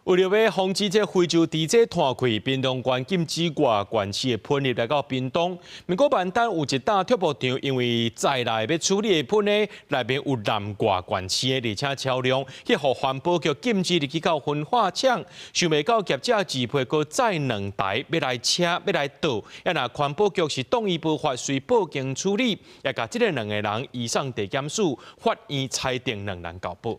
為著欲防止這非洲豬瘟湠開，屏東縣禁止外縣市的噴入來到屏東。毋過萬丹有一搭鐵木場，因為載來欲處理的噴呢，內面有南外縣市的，而且超量，去予環保局禁止入去到焚化廠。想袂到業者自批閣載兩台欲來車欲來倒，啊若環保局是當伊無法隨報警處理，也共這个兩个人移送地檢署，法院裁定兩人交保。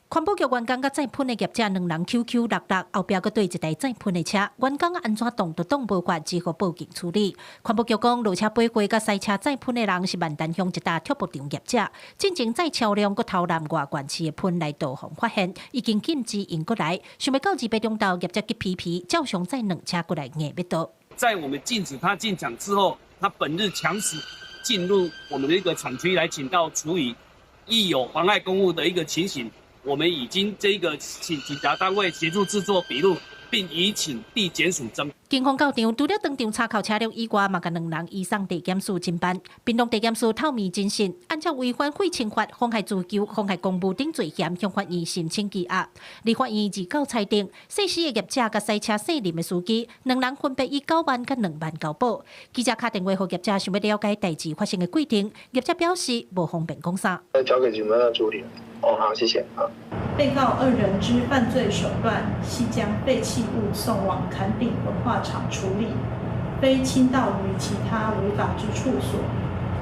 環保局員工佮載噴的業者兩人 Q Q 六六，後壁閣綴一台載噴的車，員工按怎擋都擋無法，只好報警處理。環保局講，落車背貨佮賽車載噴的人是萬丹鄉一搭鐵木場業者，進前載超量閣偷攬外縣市的噴來倒予發現，已經禁止運過來。想袂到28中晝業者急脾脾，照常載兩車過來硬欲倒。在我們禁止他進場之後，他本日強行進入我們的一個廠區來傾倒廚餘，亦有妨礙公務的一個情形。我們已經這個請警察單位協助製作筆錄，並移請地檢署偵。警方到場，除了當場查扣車輛以外，嘛共兩人移送地檢署偵辦。屏東地檢署透明偵訊，按照違反廢清法、妨害自救、妨害公務等罪嫌，向法院申請羈押。而法院29裁定，肇事的業者佮賽車姓林的司機，兩人分別以9萬佮2萬交保。記者敲電話予業者，想欲了解代誌發生的過程，業者表示無方便講啥。交給警方處理。哦，好，謝謝。被告二人之犯罪手段係將廢棄物送往崁頂焚化廠處理，非傾倒於其他違法之處所。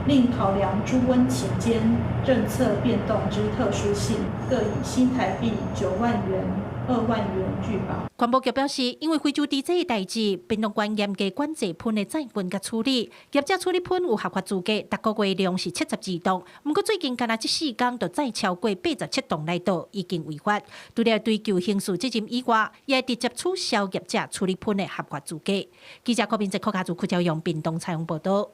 另考量豬瘟期間政策變動之特殊性，各以新台幣9萬元、2萬元具保。環保局表示，因為非洲豬瘟的代誌，屏東縣嚴格管制噴的載運佮處理，業者處理噴有合法資格，逐個月量是72噸。毋過最近干焦這四工就載超過87噸來倒，已經違法。除了追究刑事責任以外，也會直接取消業者處理噴的合法資格。記者郭明哲、柯家祖、柯朝陽，屏東採訪報導。